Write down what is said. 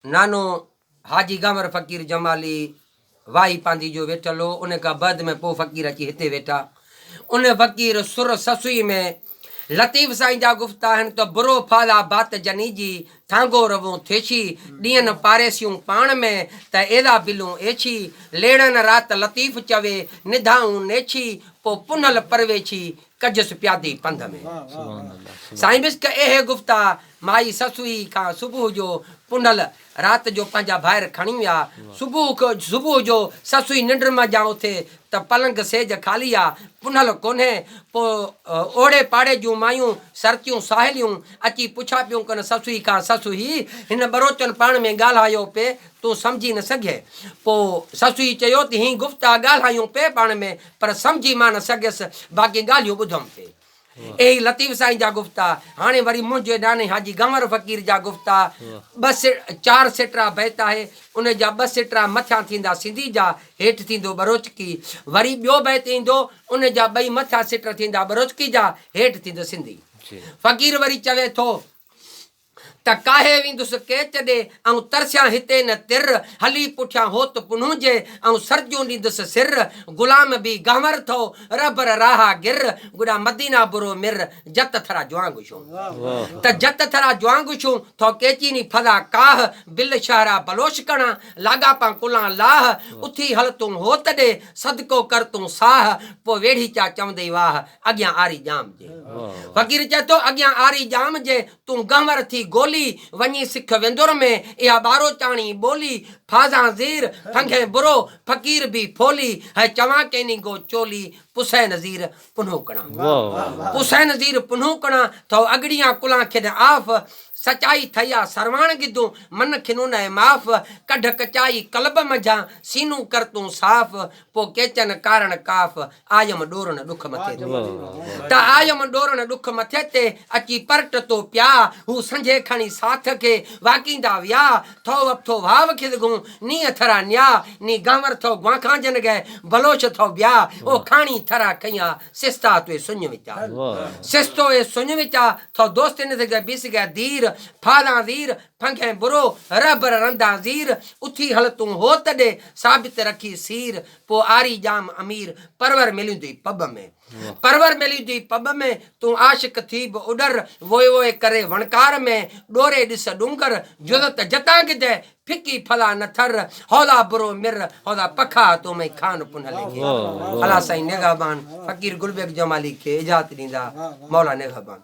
نانو حاجي گانور فقير جمالي واهي پانڌي جو ويٺل هو، ان کان بعد ۾ پوء فقير اچي هتي ويٺا. ان فقير سر سسئي ۾ لطيف سائين جا گفتا آهن ته برو ڦالا بات جني جي، ٿانگو روون ٿيڇي، ڏينهن پاريسيون پاڻ ۾، ته ايلا بلون ايڇي، ليڙن رات لطيف چوي، نڌائون نيڇي، پوء پنهل پرويڇي، ڪجس پيادي پنڌ ۾. سائين بشڪ اهي گفتا مائي سسئي کان صبح جو پنهل رات جو پنهنجا ڀائر کڻي ويا. صبح جو سسئي ننڊ منجهان اٿي ته پلنگ سيج خالي آ، پنهل ڪونهي. پوء اوڙي پاڙي جون مايون، سرتيون، ساهيليون اچي پڇا پيون ڪن سسئي کان، سسئي! هن ٻروچن پاڻ ۾ ڳالهايو پئي، تون سمجهي نه سگهين. پوء سسئي چيو ته هي گفتا ڳالهايون پئي پاڻ ۾، پر سمجهي مان نه سگهيس، باقي ڳالهيون ٻڌم پئي. اهي لطيف سائين جا گفتا، هاڻي وري منهنجي ناني حاجي گنور فقير جا گفتا، ٻه چار سٽرا بيت آهي، ان جا ٻه سٽرا مٿيان ٿيندا سنڌي جا، هيٺ ٿيندو ٻروچڪي. وري ٻيو بيت ايندو، ان جا ٻئي مٿيان سٽر ٿيندا ٻروچڪي جا، هيٺ ٿيندو سنڌي. فقير وري چوي ٿو. ته ڪاهي ويندس ڪيچ ڏي، آئون ترسيان هتي نه تر، هلي پٺيان هوت پنهون جي، آئون سرجون ڏيندس سر، غلام بي گهنور ٿئو، رهبر راها گر، گڏا مدينا برو مر، جت ٿرا جوانگ شون. ته جت ٿرا جوانگ شون، ٿئو ڪيچي ني ڦلا ڪاهه، بل شهرا بلوچ ڪڻا، لاڳاپان ڪلان لاهه، اٿي هل تون هوت ڏي، صدقو ڪر تون ساهه، پوء ويڙهيچا چوندئي واهه، اڳيان آري ڄام جي. فقير چئي ٿو، اڳيان آري ڄام جي، تون گهنور ٿي گولي، وڃي سک وندر ۾، اها ٻاروچاڻي ٻولي، ڦازان زير، ڦنگهين برو، فقير به ڦولي، هي چوان ڪيني گو چولي، پسين زير پنهون ڪڻا. پسين زير پنهون ڪڻا، ٿو اڳڙيان ڪلان کن آف، سچائي ٿئيا سرواڻ گدون، من کنون ۽ معاف، ڪڍ ڪچائي قلب منجهان، سينو ڪر تون صاف، پوء ڪيچن ڪارڻ ڪاف، آيم ڏورڻ ڏک مٿي تي. ته آيم ڏورڻ ڏک مٿي تي، اچي پرٽ تو پيا، هو سنجهي کڻي ساٿ کي، واڪيندا ويا، ٿو اپٿو واو کدگون، نينهن ٿرا نيا، ني گانور ٿو گوانکان جن گئي، بلوچ ٿو بيا، او کاڻي ٿرا کنيا، سستا توئي سڃ وچا. سستو اي سڃ وچا، ٿو دوست نٿ گئي بيس گئي دير، ڦالان زير، ڦنگهين برو، رهبر رندان زير، اٿي هل تون هوت ڏي، ثابت رکي سير، پوء آري ڄام امير، پرور مليندوئي پٻ ۾. پرور مليندوئي پٻ ۾، تون عاشق ٿي به اڏر، ووء ووء ڪري وڻڪار ۾، ڏوري ڏس ڏونگر، جرئت جتان گدي، ڦڪي ڦلا نه ٿر، هولا برو مر، هولا پکا تو مئي خان پنهلي کي. الله سائين نگهبان فقير گلبيگ جمالي کي اجازت ڏيندا، مولا نگهبان.